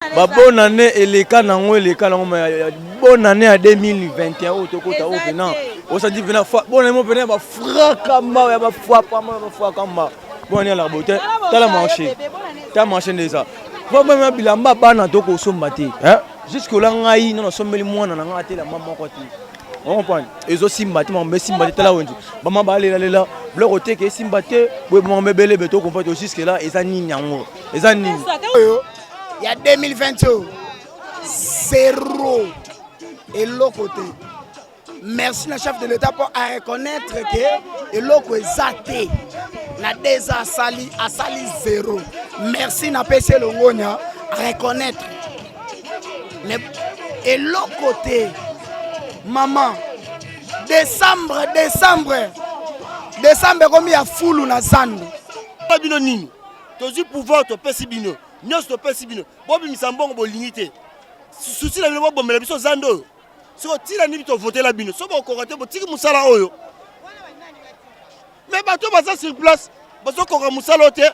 Ba bonne année eleka nango eleka nango mais bonne année ya 2021 oyo tokota oyo pena osandi pena bonne année mo pena ba frakamba ya ba fwapamba ya ba fwakamba bonne année ya la beauté tala marché tala marché nde eza po bilamba bana tokosomba te jusque là ngai nano nasombeli mwana na ngai ate elamba moko te ocomprendre ezosimba te makambo esimba te tala wenze bama balelalela biloko oteka esimba te boye makambo ebele be tocomprendre jusque là eza nini yango eza nini oyo ya 2020 oyo zero eloko te merci na chef de l'état mpo areconnaître ke eloko eza te na deux ans asali asali zero merci napesi elongonya reconnaître mais eloko te mama décembre décembre décembre ekomi ya fulu na zando bino nini tozwi pouvoir topesi bino nyonso topesi bino bobimisa mbongo bolingi te susi na bino bobomela biso zando oyo soko ntina nini tovotela bino so bokoka te botiki mosala oyo me bato baza sur place bazokoka mosala oyo te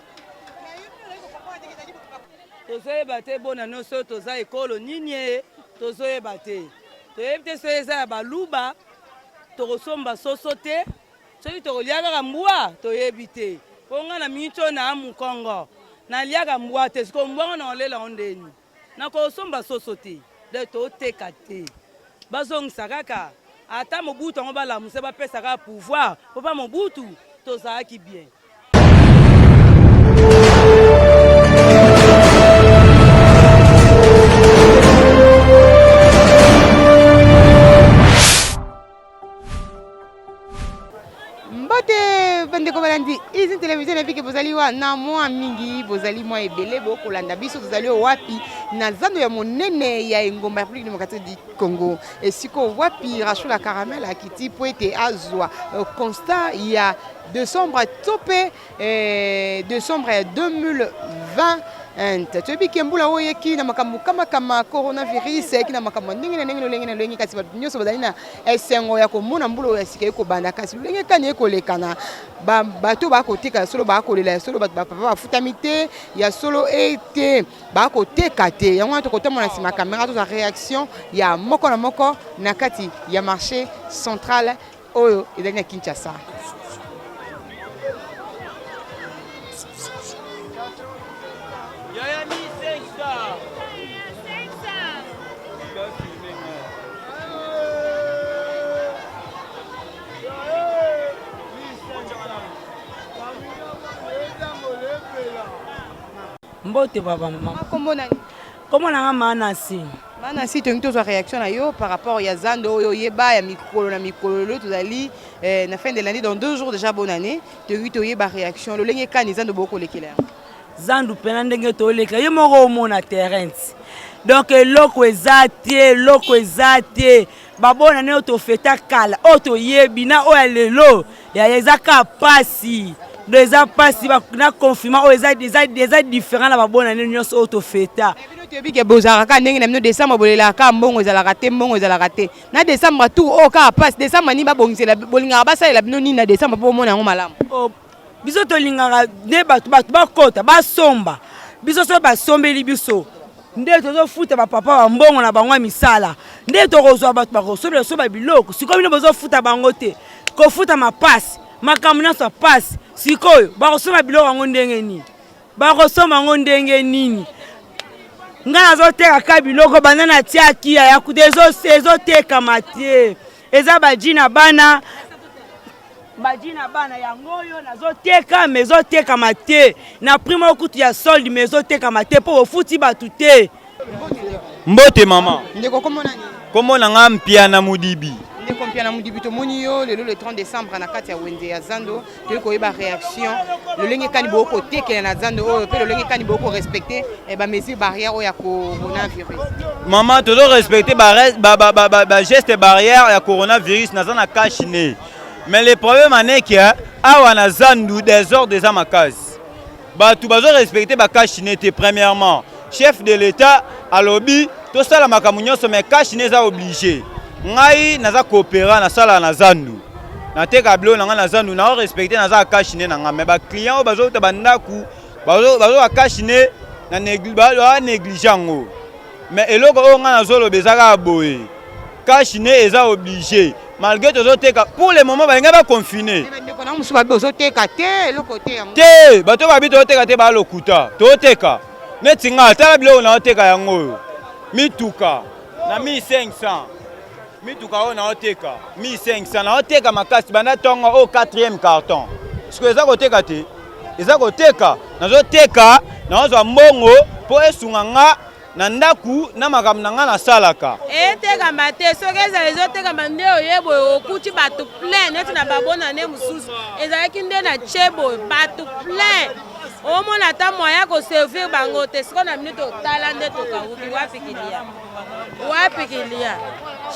tozoyeba te bona nyonso toza ekolo nini ye tozoyeba te toyebi te soki eza ya baluba tokosomba soso te soki tokolia kaka mbwa toyebi te mpo ngai na miniti oyo naa mokongo naliaka mbwa te sikoyo mbwa ngo naolela ngo ndeni nakosomba soso te de toteka te bazongisa kaka ata mobutu yango balamuse bapesa kaka pouvoir mpo pa mobutu tozalaki bien Mbote bandeko balandi Izine Television na bike bozali wana mwa mingi bozali mwa ebele bokolanda biso tozali wapi na zando ya monene ya engomba ya République démocratique du Congo esika wapi Rachou Caramel akiti mpo ete azwa euh, constat ya décembre to mpe eh, décembre ya 2020 toyebi ke mbula oyo eyeki na makambo kamakama coronavirus eyaki na makambo ya ndenge na ndenge lolenge na lolenge kasi bato nyonso bazali na esengo ya komona mbula oyo ya sika ekobanda kasi lolenge kani ekolekana bato bakoteka ya solo bakolela ya solo bato bapapa bafutami te ya solo ete bakoteka te yango wana tokotambola na nsima kamera tozwa réaction ya moko na moko na kati ya marché central oyo ezali na Kinshasa. Mbote baba mama. Kombo nani? Kombo na nga Manasi. Manasi, tolingi tozwa réaction na yo par rapport ya zando oyo oyeba ya mikolo na mikolo lelo tozali eh, na fin de l'année dans deux jours déjà bonne année tolingi toyeba réaction lolenge kani zando bokolekela yango. Zandu mpena ndenge tolekela yo moko omona terrain ti donc eloko eza te eloko eza te babona nde oyo tofeta kala oyo toyebi na oyo ya lelo yaya eza kaka pasi donc eza pasi na confinement oyo eza, eza, eza différent na babona nde nyonso oyo tofeta bino toyebi ke bozalaka kaka ndenge na bino décembre bolelaka kaka mbongo ezalaka te mbongo ezalaka te na décembre tour oyo kaka pasi décembre nini babongisela bolingaka basalela bino nini na décembre mpo bomona yango malamu oh, biso tolingaka nde bato bato bakota basomba biso soki basombeli biso nde tozofuta bapapa bambongo na bango ya misala nde tokozwa bato bakosombela biso babiloko sikoyo bino bozofuta bango te kofuta mapasi makambo nyonso ya pasi sikoyo bakosomba biloko yango ndenge nini bakosomba yango ndenge nini ngai nazoteka ka biloko banda natiaki ya kuta ezotekama te eza baji na bana baji na bana yango oyo nazoteka ma ezotekama te na prix moko kutu ya solde ma ezotekama te mpo bofuti bato te mbote mama ndeko kombo nani kombo na nga mpiana mudibi ndeko mpiana mudibi tomoni yo lelo le 30 décembre na kati ya wenze ya zando toyei koyeba réaction lolenge kani bokotekela na zando oyo mpe lolenge kani bokorespecte eh, bamesure barrière oyo ya coronavirus mama tozo respecte bageste barrière ya coronavirus naza na cash ne mais le problème aneke awa na zandu desordre eza makasi bato bazo respecte ba cash ne te premièrement chef de l'état alobi tosala makambo nyonso mais cash ne eza obligé ngai naza coopérant nasalaka na zandu nateka biloko na ngai na zandu nao respecte naza cash ne na ngai mais baclient oyo bazouta bandako bazoka cash ne. Na ba néglige yango. Mais eloko oyo ngai nazoloba eza kaka boye. Cash ne eza obligé. Malgré tozoteka pour le moment balingi ba confiner. Bandeko na mosusu babi ozoteka te eloko te yango. Te, bato babi tozoteka te ba lokuta. Tozoteka. Neti nga tala biloko na oteka yango oyo. Mituka na 1500. Mituka oyo naoteka 1500 naoteka makasi banda ntongo oyo 4e carton sikoyo eza koteka te eza koteka nazoteka naozwa mbongo mpo esunga nga na ndako na makambo na nga nasalaka. Etekama te soki ezala ezotekama nde oye boye okuti bato plein neti na babonane mosusu ezalaki nde na tie boye bato plein omona ata moyen ya koservir bango te sikoyo na minute otala nde tokawuki wapi kilia Wapi kilia?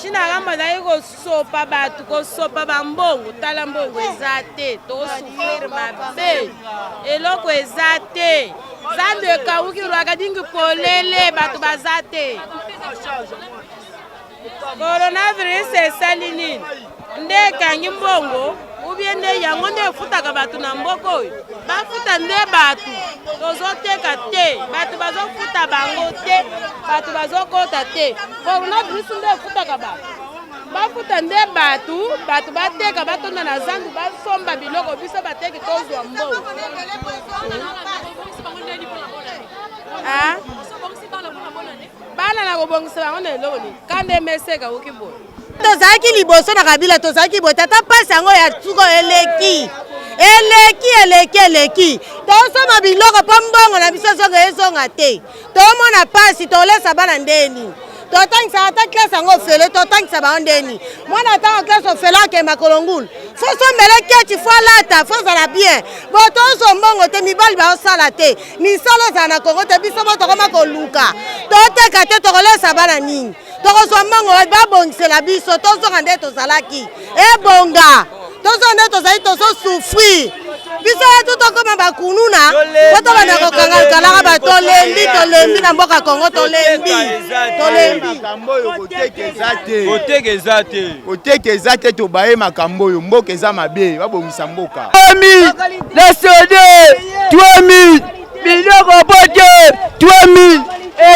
Shina Rambo azali kosopa bato, kosopa bambongo. Tala mbongo eza te, tosouffrir mabe, eloko eza te, zando ekawuki, Rwakadingi polele, bato baza te. Coronavirus esali nini? Nde ekangi mbongo ubie nde yango nde efutaka bato na mboka oyo? Bafuta nde bato, tozoteka te, bato bazofuta bango te, bato bazokota te. Coronavirus nde efutaka bato, bafuta nde bato, bato bateka, batonda na zandu, basomba biloko, biso bateki tozwa mbongo. Ah? Bana na kobongisa bango na eloko nini? Kanda emeseka oki boye. Tozalaki liboso na Kabila, tozalaki boye tata, mpasi yango ya suko eleki eleki eleki eleki. Tosomba biloko mpo mbongo na biso ezonga ezonga te, tomona mpasi, tolesa bana ndeni, totangisa ata classe yango ofele, totangisa bango ndeni. Mwana atanga classe ofele akende makolo ngulu, fo sombele keti, fo alata, fo ozala bien. Bo tozwa mbongo te, mibali baosala te, misala ezala na Kongo te, biso bo tokoma koluka, toteka te, tokolesa bana nini? Tokozwa mbongo wapi? Babongisela biso tozonga nde tozalaki, ebonga tozonga nde tozali, tozosouffrir biso yetu tokoma bakununa po tobanda kokanga kalaka ba tolembi, tolembi na mboka Kongo, tolembi, tolembi. Makambo oyo koteka eza te, koteka eza te, koteka eza te, tobaye makambo oyo, mboka eza mabe, babongisa mboka. 3000 la CD, 3000 biloko pote, 3000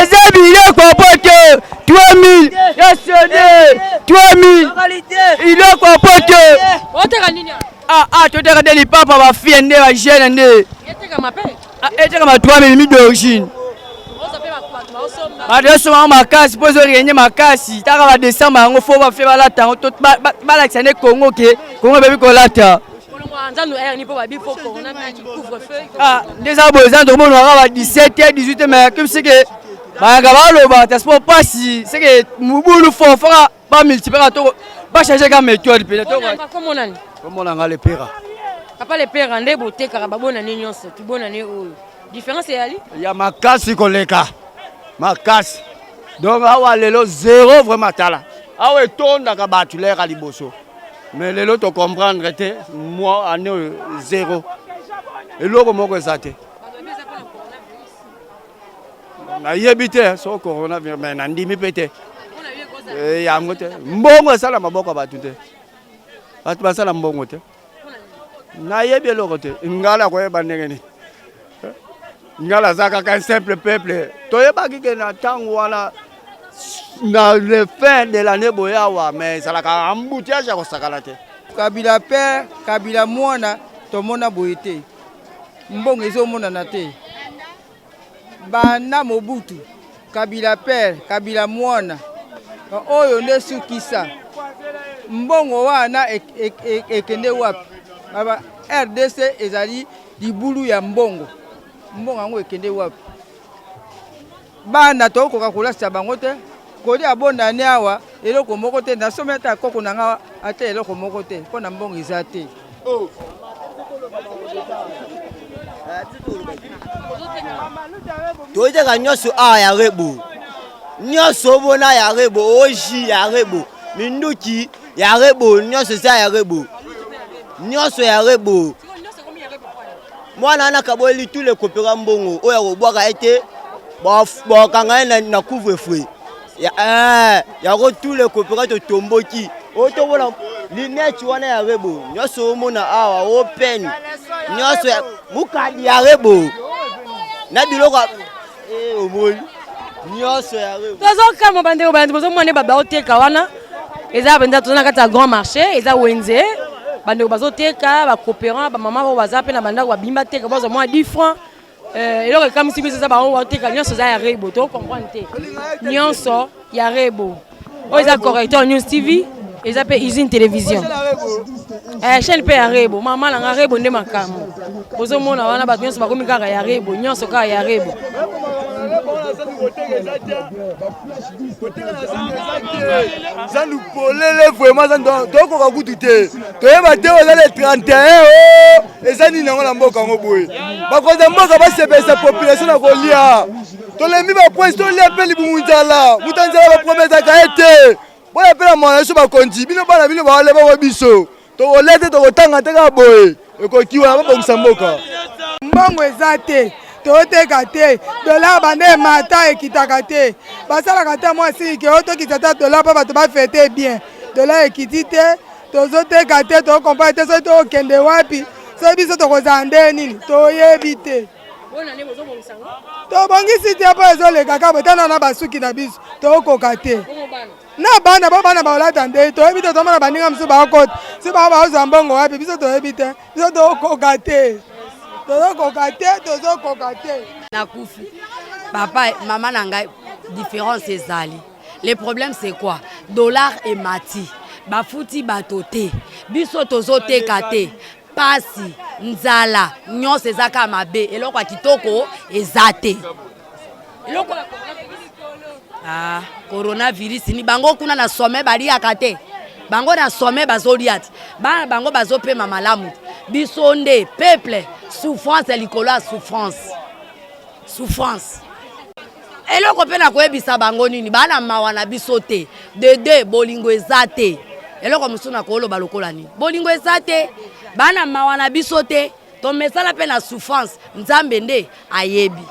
eza biloko pote, 3000 la CD, 3000 biloko pote. Oteka nini? Ah ah, toteka nde lipapa, bafille nde bajeune nde etekama mpe. Ah, etekama 3000 mi d'origine. Bato esomaka makasi mpo ezorenye makasi taka badecembre yango fo bafe balata yango, balakisa nde Kongo ke Kongo ebebi kolata. Nde eza boye, eza tokomonaka ba 17 18, mais comme seke bayaka baloba ta spo mpasi seke mobulu fo foka bamultiplier to bachange ka méthode mpenza. Komona komona nga lepera. Papa lepera, nde botekaka babonane nyonso, tibonane oyo différence eyali? Ya makasi koleka makasi. Donc awa lelo zéro vraiment. Tala awa etondaka bato lera liboso, mais lelo tocomprendre te, moi année oyo zéro, eloko moko eza te. Nayebi te so coronavirus, mais nandimi mpe te yango te. Mbongo esala maboko ya bato te, bato basala mbongo te. Nayebi eloko te, ngai nakoyeba ndenge nini? Ngai naza kaka un simple peuple. Toyebaki ke na ntango wana, na le fin de l'année boye awa, mais ezalaka embouteillage ya kosakana te. Kabila père, Kabila mwana, tomona boye te, mbongo ezomonana te. Banda Mobutu, Kabila père, Kabila mwana, oyo nde sukisa. Mbongo wana ekende wapi? RDC ezali libulu ya mbongo, mbongo yango ekende wapi? Bana tokoka kolasa bango te, kolia bondane awa eloko moko te. Nasomi ata koko na nga ata eloko moko te mpo na mbongo eza te. Toteka nyonso awa ya rebo, nyonso omona ya rebo, oji ya rebo, minduki ya rebo, nyonso eza ya rebo, nyonso ya rebo. Mwana wana kaboli tous les kopera mbongo oyo akobwaka ye te, bakanga ye na couvre-feu yango. Tous les kopera totomboki oyo tomona linete wana ya rebo, nyonso omona awa open, nyonso mukadi ya rebo na biloko. Eh, omoni nyonso ya tozokamwa bandeko balandi bozomona nde baoteka wana eza mpenza toza na kati ya grand marché eza wenze bandeko bazoteka bacoopérant bamama oyo baza mpe na bandako babimi bateka bazwa mwa 10 francs euh, eloko ekamwisi biso eza bango bateka nyonso eza ya rebo tocomprendre te nyonso ya rebo oyo eza correcteur news tv eza mpe usine télévision eh, chaîne mpe ya rebo mama na nga rebo nde makambo bozomona wana bato nyonso bakomi kaka ya rebo nyonso kaka ya rebo zandu polele vraiment zandu tokoka kutu te toyeba te oza le 31 o eza nini yango na mboka yango boye bakonzi ya mboka basepelisa population na kolia tolembi bapoisi tolia mpe libumu nzala moto ya nzala baprometaka ye te boya mpe na mwana biso bakonzi bino bana bino baolia bango biso tokolia te tokotanga te kaka boye ekoki wana babongisa mboka mbongo eza te toteka te dollar banda emata ekitaka te basalaka ata mwa sike oyo tokita ata dollar mpo bato bafete bien dollar ekiti te tozoteka te tokomprendre te soki tokende wapi soki biso tokozala nde nini toyebi te tobongisi te mpo ezoleka kaka botana na basuki na biso tokoka te na bana bo bana baolata nde toyebi te tomona baninga mosusu bakota si bao baozwa mbongo wapi biso toyebi te biso tokoka te tozokoka te tozokoka te nakufi papa mama na ngai différence ezali le problème c'est quoi dollar emati bafuti bato te biso tozoteka te pasi nzala nyonso eza kaka mabe eloko ya kitoko eza te eloko ah, coronavirus ni bango kuna na sommet baliaka te bango na sommet bazolia te bana bango bazopema malamu te biso nde peuple souffrance ya likolo ya souffrance souffrance eloko mpe nakoyebisa bango nini baa na mawa na biso te de deux bolingo eza te eloko mosusu nakoloba lokola nini bolingo eza te baa na mawa na biso te tomesana mpe na souffrance nzambe nde ayebi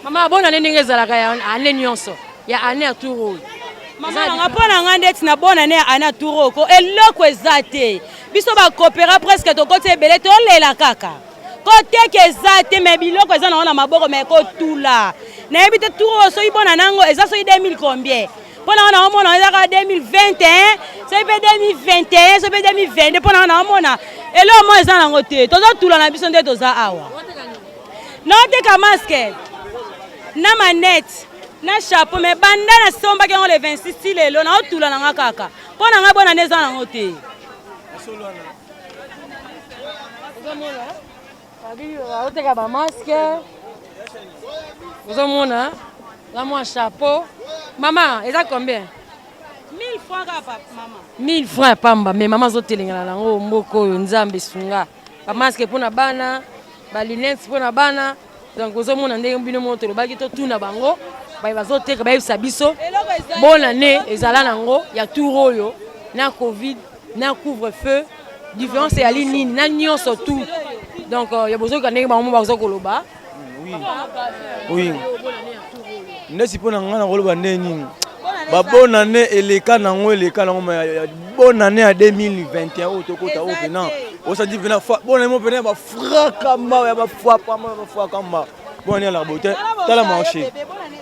mama bonne année ndenge ezalaka ya année nyonso ya année ya tour oyo mama nanga mpo na ngai ndeti na bonne année ya année ya tour oyo ko eloko eza te biso bakopera presque tokoti ebele tolela kaka koteka eza te me biloko eza nango na maboko me kotula nayebi te tour oyo soki bona nango eza soki 2000 combien mpo na nga naomona eza kaka 2021 soki mpe 2021 soki mpe 2022 mpo na nga naomona eloko moko eza nango te tozotula na biso nde toza awa naoteka maske na manete na chapeau me banda nasombaki yango le 26 ti lelo naotula na nga kaka mpo na ngai bona nde eza nango te Oteka ba masque. Ozomona la mwa chapeau. Mama, eza combien? 1000 francs kaka mama. 1000 francs pamba, mais mama azotelengana nango mboka oyo Nzambe sunga. Ba masque pona bana, ba lunettes pona bana. Donc ozomona ndenge bino moko tolobaki totuna bango baye bazoteka bayebisa biso bonne année ezala nango ya tour oyo na covid na couvre feu différence eyali nini na nyonso tout donc euh, ya bozoyoka ndenge bango baza koloba oui ndesi mpo na ngai nakoloba nde nini babonne année eleka nango eleka nango bonne année ya 2021 oyo tokota oyo mpena osandi mpena bonne année mo mpena ya bafrakamba ya bafwapamba ya bafwakamba bonne année ya larbo te tala marché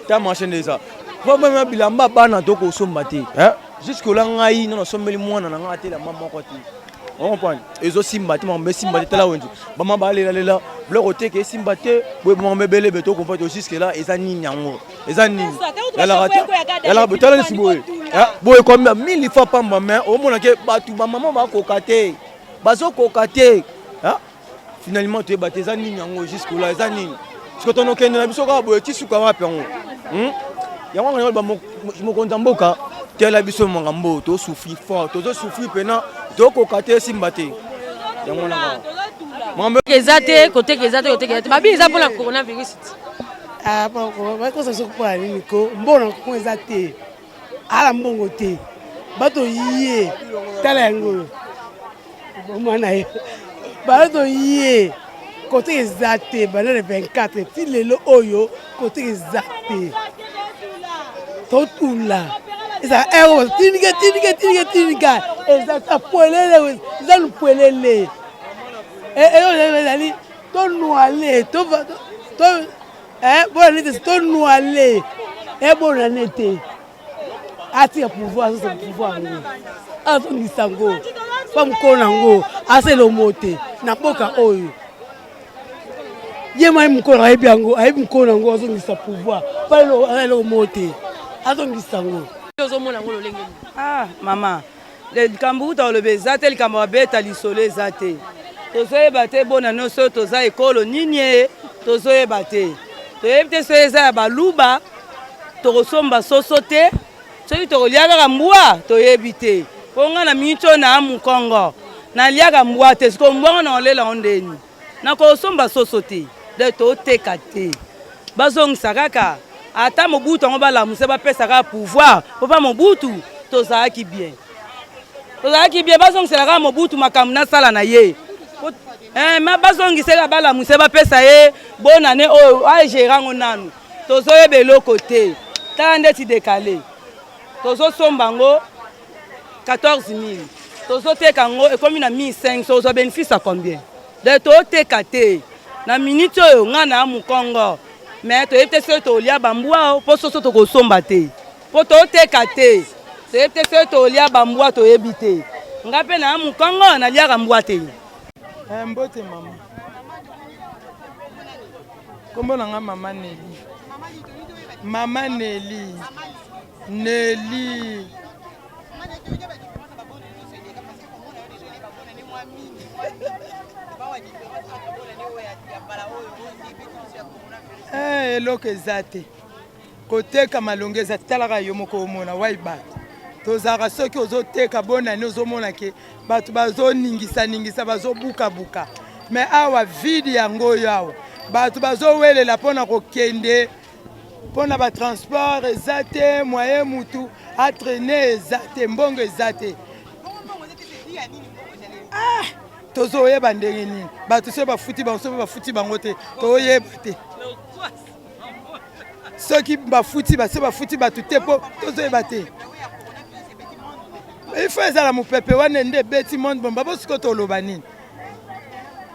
tala marché nde eza mpe bilamba bana tokosomba te Jusque là ngai non nasombeli mwana na ngai ate elamba moko te. On comprend? Ezo simba te makambo esimba te tala wenze. Bama balela lela biloko teke esimba te boye makambo ebele be to comprendre jusque là eza nini yango? Eza nini? Yalaka te. Yalaka tala nisi boye. Boye combien mille fois pamba mais omona ke batu ba maman bakoka te. Bazokoka te. Hein? Finalement toyeba te eza nini yango jusque là eza nini siko tonokende na biso kaka boye ti suka wapi yango hmm? yango wana ba mokonzi ya mboka tela biso makambo oyo tosouffrir fort tozosouffrir mpena tokoka te esimba te yango wana makambo eza te koteka eza te koteka eza te babi eza mpona coronavirus ti ah, bakosa soki mpona nini ko mbongo kongo eza te ala mbongo te bato ye tala yango oyo mwana ye bato ye kote eza te banda le 24 ti lelo oyo kote eza te totula eza ero tindika tindika tindika tindika eza ta pwelele eza lupwelele eloko ezali tonuale to Eh, bonane te tonoale ebonane eh, te atika pouvoir azosa pouvoir yango azongisa yango mpa mokolo na yango aza elomo te na mboka oyo ye mai mokolo ayebi yango ayebi mokolo na yango azongisa pouvoir mpa aza eloko moko te azongisa yango ozomona yango lolenge nini ah mama likambo kuta koloba eza te likambo babeta lisolo eza te tozoyeba te bona nyonso toza ekolo nini ye tozoyeba te toyebi te soki eza ya baluba tokosomba soso te soki tokolia kaka mbwa toyebi te mpo ngai na miniti oyo naa mokongo naliaka mbwa te sikoyo mbwa ngo naolela ngo ndeni Nakosomba soso te donc toteka te bazongisa kaka ata Mobutu yango balamuse bapesa kaka pouvoir po pa Mobutu tozalaki bien tozalaki bien bazongisela kaka Mobutu makambo nasala na ye eh, ma bazongisela balamuse bapesa ye bonane oyo agere yango nanu tozoyeba eloko te tala ndeti dekale tozosomba yango 14000 tozoteka yango ekomi na 1500 ozwa bénéfice ya combien donc toteka te na minute oyo ngai na mokongo mais toyebi te soki tolia bambwa mpo soso tokosomba te mpo toteka te toyebi te soki tolia bambwa toyebi te ngai mpe na mokongo naliaka mbwa te eh, mbote mama nkombo na ngai mama neli mama neli Nelly. Eh, eloko eza te koteka malonga eza talaka yo moko omona wai bato tozalaka soki ozoteka bonani ozomona ke bato bazoningisaningisa bazobukabuka me awa vide yango oyo awa bato bazowelela mpo na kokende mpo na batransport eza te moyen mutu atraine eza te mbongo eza te ah, tozoyeba ndenge nini bato soki bafuti bango soki bafuti bango te toyeba te soki bafuti base bafuti bato te mpo tozoyeba te ifo ezala mopepe wana nde ebeti monde bomba bosiko toloba nini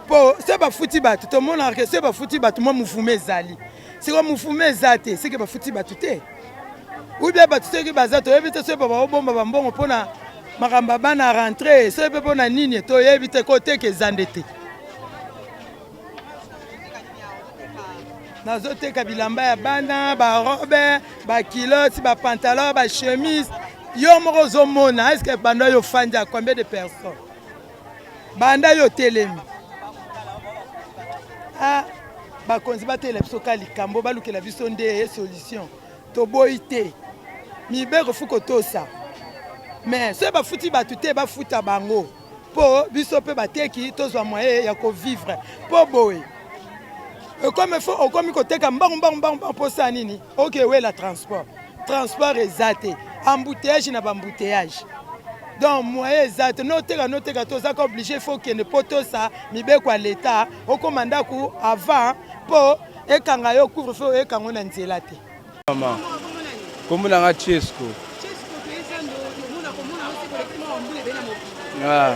mpo se bafuti bato tomonaka ke se bafuti bato mwa movume ezali sikoyo movume eza te seke bafuti bato te ubia bato soki baza toyebi te soki baobomba bambongo mpona makambo ya bana rentre soki mpe mpona nini toyebi te koteka eza nde te nazoteka bilamba ya bana barobe bakilote bapantalon bachemise yo moko ozomona eske banda yo ofandi ya combien de personnes Banda yo otelemi. Ah, bakonzi batelela biso ka likambo balukela biso nde solution. Toboyi te. Mibeko fu kotosa. Mais soki bafuti bato te bafuta bango mpo biso mpe bateki tozwa moyen ya kovivre mpo boye ekomi fo okomi koteka mbangu mbangu mbangu mbangu mposa nini okewela transport transport eza te embouteillage na baembouteillage donc moyen eza te noteka noteka te ozaka oblige fo okende mpo tosa mibeko ya leta okoma ndako avant mpo ekanga yo couvre feu ekango na nzela te mama kombo na nga chesco ah.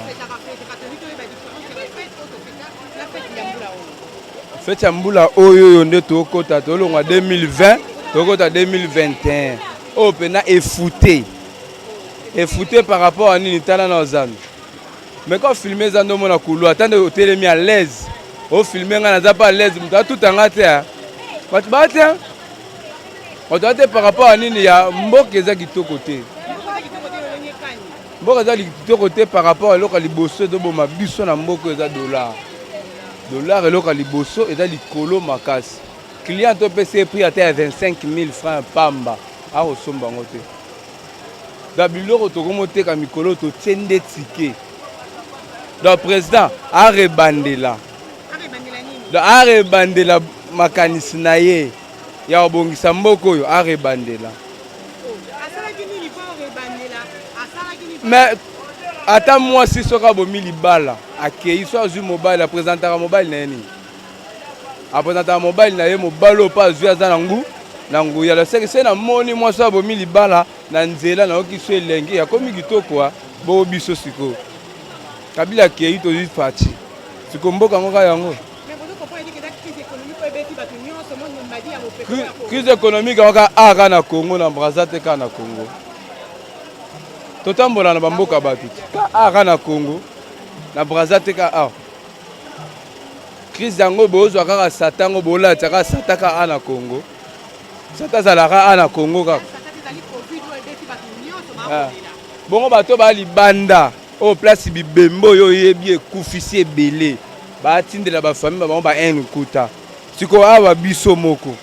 Feti ya mbula oyo oyo nde tokota tolongwa 2020 tokota 2021 oyo mpena efute efute par rapport ya nini tala na ozando mais quand filme eza nde omona couloir ata nde otelemi à l'aise ofilme ngai naza pa à l'aise moto atuta ngai te bato baa te bato baa te par rapport ya nini ya mboka eza kitoko te Mboka eza kitoko te par rapport eloko ya liboso ezoboma biso na mboka eza dollar. Dollar eloko ya liboso eza likolo makasi. Client topesi ye prix ata ya 25000 francs pamba akosomba yango te. Donc biloko tokomoteka mikolo totie nde ticket. Donc président arebandela. Donc arebandela makanisi na ye ya kobongisa mboka oyo arebandela. Mais ata mwasi soki abomi libala akei so azwi mobali apresentaka mobali na ye nini apresentaka mobali na ye mobali oyo mpe azwi aza na ngu na nguya loseke se namoni mwasi oyo abomi libala na nzela nayoki so elengi akomi kitoko boo biso sikoyo kabila akei tozwi faci sikoyo mboka yango kaka yango Mais bozo comprendre que eza crise économique oyo ebeti bato nyonso monde mbadi ya Crise économique yango kaka aka na Congo na Brazza te kaka na Congo. Totambola na bamboka bato te. Kaka aka na Congo na Brazza te kaka awa. Crise yango bozwa kaka satan yango bolatisa kaka satan kaka na Congo. Satan azalaka a na Congo kaka. Ah. Bongo bato ba libanda oyo place bibembe oyo oyebi ekufisi ebele batindela bafamille ba bango ba haine kuta sikoyo awa biso moko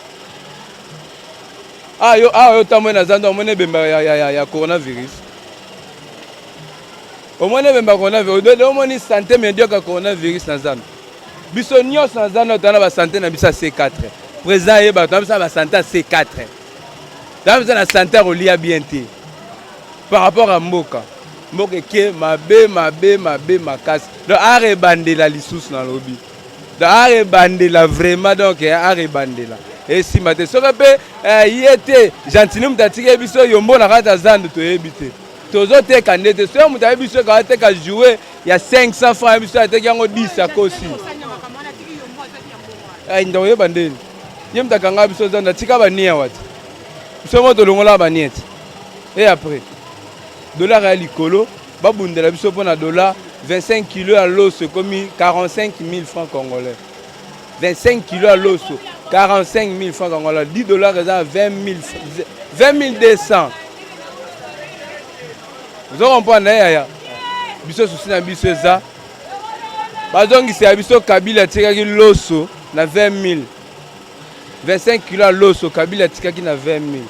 awa yo awa yo tambwe na zando omoni ebemba ya, ya, ya, ya coronavirus omoni ebemba ya coronavirus omoni sante mediocre ya coronavirus na zando biso nyonso na zando toza na basante na biso ya c4 président ayeba toza biso na basante ya c4 toza biso na sante ya kolia bien te par rapport ya mboka mboka eke mabe mabe mabe makasi donc arebandela lisusu nalobi donc arebandela vraiment donc eh, arebandela esimba te soki mpe eh, ye te gentini moto atikeli biso yombo na kati ya zandu toyebi te tozoteka nde te soki moto ayebi biso eka ateka joue ya 500 franc ayebi biso ateki yango 10 akosi eh, ndako oyeba ndeni ye moto akanga biso zandu atika bania wati biso moko tolongolaka bania ti et après dollar ya likolo babundela biso mpo na dollar 25 kilo ya loso ekomi 45 000 francs congolais 25 kilo ya loso 45 000 francs congolais 10 dollars eza 20 200 ozo comprendre yaya biso susi na biso eza bazongisela biso kabila atikaki loso na 20 000 25 kilo ya loso kabila atikaki na 20 000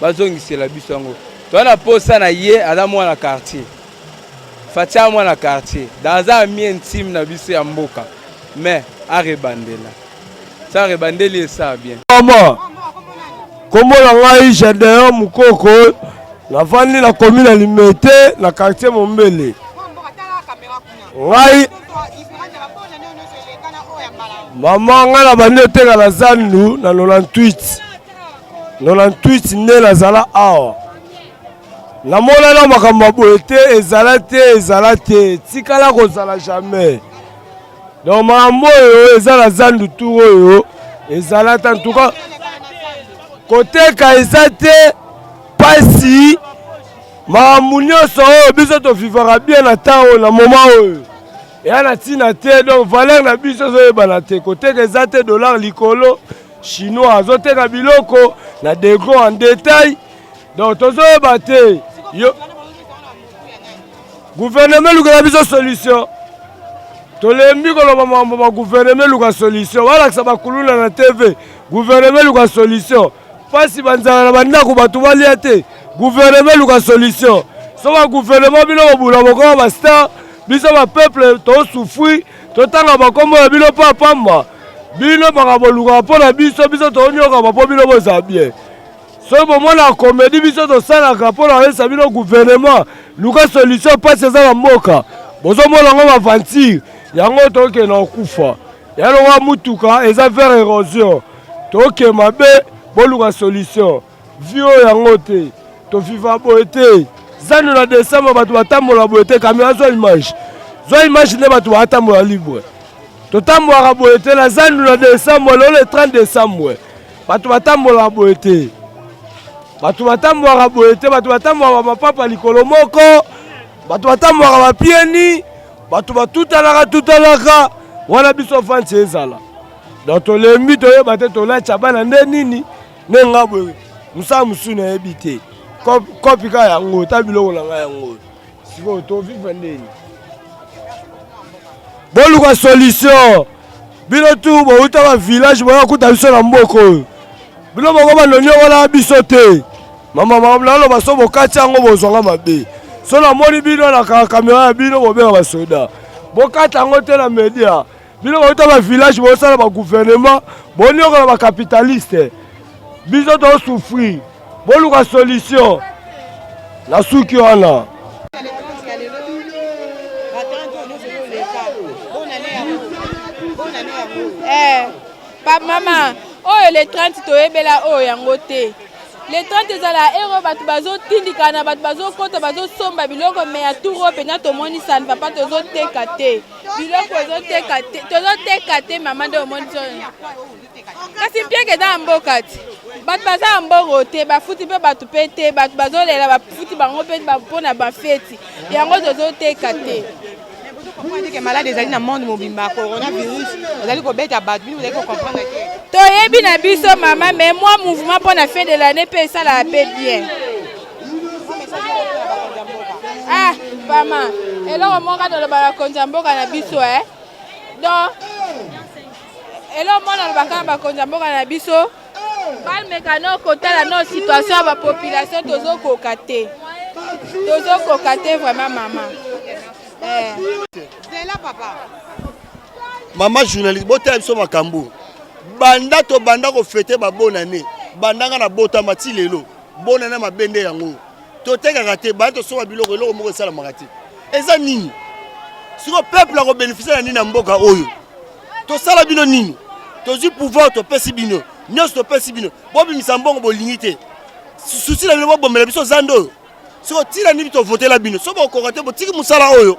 bazongisela biso yango toza na posa na ye aza mwana quartier Fatshi aza mwana quartier donc aza ami intime na biso ya mboka mais arebandela sa arebandeli esala bien mama kombo na ngai Gedeon Mukoko navandi na commune ya Limete na quartier Mombele ngai mama ngai na bandi oteka na zandu na 98 98 nde nazala awa namonana makambo ya boye te ezala te ezala te tikala kozala jamais donc makambo oyo eza na zandu tour oyo ezala te antuka koteka eza te mpasi makambo nyonso oyo biso tovivaka bien na ntango oyo na moma oyo eya na ntina te donc valeur na biso ezoyebana te koteka eza te dollar likolo chinois azoteka biloko na degro en detail donc tozoyeba te yo gouvernement elukela biso solution tolembi koloba makambo ba gouvernement eluka solution balakisa bakuluna na tv gouvernement eluka solution mpasi banzala na bandako bato balia te gouvernement eluka solution so ba gouvernement bino kobula bokoma bastar biso bapeuple tosouffrir totanga bakombo ya bino mpa pamba bino makambo bolukaka mpo na biso biso tonyokama mpo bino bozala bien soki bomonaka komedi biso tosalaka mpo na koyebisa bino gouvernement luka solution mpasi eza na mboka bozomona yango baventure yango tokende na kokufa ya lokola motuka eza vers érosion toke mabe boluka solution vi oyo yango te toviva boye te zando na decembre bato batambola boye te kamera zwa image zwa image nde bato batambola libre totambolaka boye te na zando na decembre lelo le 30 decembre bato batambolaka boye te bato batambolaka boye te bato batambolaka mapapa likolo moko bato batambolaka bapieni bato batutanaka tutanaka wana biso fanti ezala donc tolembi toyeba te tolatya bana nde nini nde nga boye mosala mosusu nayebi te kopi kaka yango ta biloko na ngai yango sikoyo tovivre ndeni boluka solution bino tu bowuta ba village boya kuta biso na mboka oyo bino boko bandoniokolaka biso te mama makambo naloba so bokati yango bozwanga mabe so namoni bino na kamera ya bino bobenga basoda bokata yango te na media bino bauta ba village bosala ba gouvernement boniokola ba capitaliste biso tosouffrir boluka solution na suki wana Eh, pa mama oyo le 30 toyebela oyo yango te le 30 ezala ero bato bazotindikana bato bazokota bazosomba biloko me ya tour oyo mpenza tomoni sani papa tozoteka te biloko ezoteka te tozoteka te mama nde omoni. Kasi mpiaka eza ya mboka ti bato baza ya mbongo te, bafuti mpe bato mpe te, bato bazolela bafuti bango mpe mpo na bafeti yango tozoteka te. Comprendre que malade ezali na monde mobimba, coronavirus ezali kobeta bato, bino bozali kocomprendre te. Toyebi na biso mama, mais mwa mouvement mpo na fin de l'année mpe esalaka mpe bien. Ah mama, eloko moko tolobaka bakonzi ya mboka na biso eh. Donc eloko moko nalobaka na bakonzi ya mboka na biso, bameka no kotala no situation ya bapopulation, tozokoka te, tozokoka te vraiment mama eh. Zela papa. Mama journaliste, botala biso makambo banda tobanda kofete babonane, banda nga na botama ti lelo bonane mabe nde yango totekaka te, banda tosomba biloko, eloko moko esalamaka te. Eza nini siko peuple akobénéficie na nini na mboka oyo? Tosala bino nini? Tozwi pouvoir, topesi bino nyonso, topesi bino, bobimisa mbongo, bolingi te. Souci na bino bobomela biso zando oyo. Siko ntina nini tovotela bino? So bokoka te, botiki mosala oyo.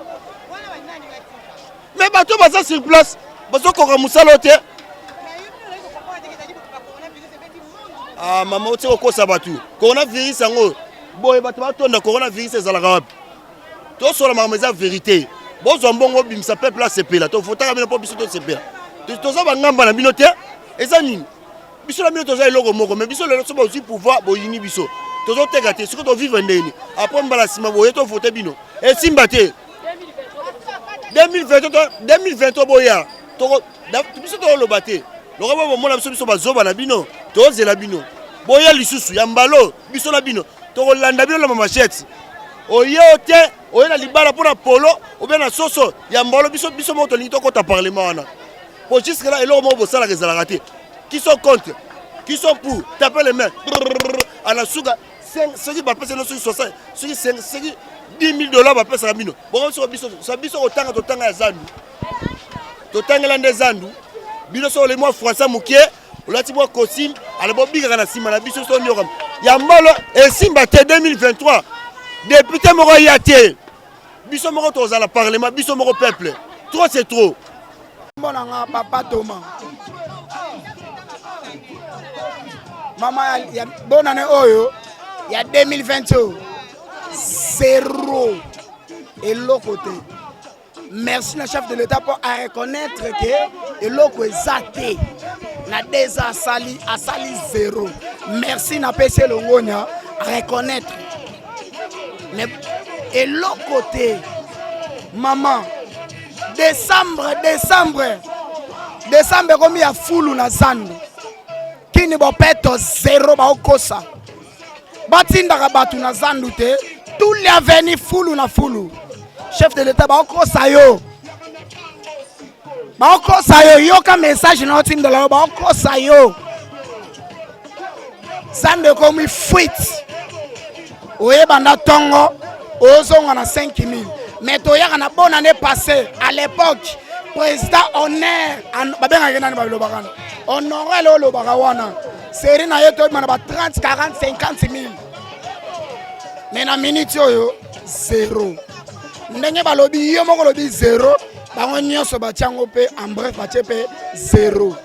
Me bato baza sur place bazokoka mosala oyo te. Ah, mama, otie kokosa bato. Coronavirus yango boye bato batonda, coronavirus ezalaka wapi? Tosola makambo eza vérité. Bozwa mbongo, obimisa, peuple asepela. Tovotaka bino mpo biso tosepela, toza bangamba na bino te. Eza nini? Biso na bino toza eloko moko. Me biso lelo so bozwi pouvoir, boyini biso, tozoteka te. Soki tovivre ndeni apres mbala nsima boye tovote bino, esimba te. 2023, 2023 boya, biso toloba te. Lokola bomona biso, biso bazoba na bino, tozela bino boya lisusu ya mbalo. Biso na bino tokolanda bino na mamachete. Oye o te, oye na libala mpo na polo obe na soso ya mbalo. Biso, biso moko tolingi tokɔta parlement wana, po jusque là eloko moko bosalaka ezalaka te. Qui sont contre, qui sont pour, tape les mains. Ana suka soki bapesa bino, soki 60, soki 5, soki 10 000 dollars bapesaka bino bongo. Soko biso sa biso kotanga, totanga ya zandu, totangela nde zandu. Bino soki olei mwa français mokie, olati mwa costume, ala bobikaka na nsima na biso. So nyoka ya mbalo esimba te. 2023 député moko aya te, biso moko tozala parlement, biso moko peuple. Trop c'est trop. Kombo na nga Papa Toma. Mama ya, ya bonne année oyo ya 2020 oyo, zéro, eloko te. Merci na chef de l'État mpo areconnaître ke eloko eza te. Na 2 ans asali, asali zéro. Merci, napesi elongonya reconnaître, mais eloko te mama. Décembre, décembre, décembre ekomi ya fulu na zando kini bopeto zéro. Baokosa, batindaka bato na zandu te. Tous les avenues fulu na fulu. Chef de l'État, baokosa yo, baokosa yo. Yoka message na otindela yo, baokosa yo. Zando ekomi fuite. Oyebanda ntongo, ozonga na 5000. Mais toyaka na bonne année passée, à l'époque président honneur babengaki nani, balobaka na honorel, olobaka wana série na ye, toyebima na ba 30, 40, 50 000. Mais na minute oyo zéro. Ndenge balobi, yo moko olobi zéro, bango nyonso batia yango mpe. En bref, batie mpe zéro.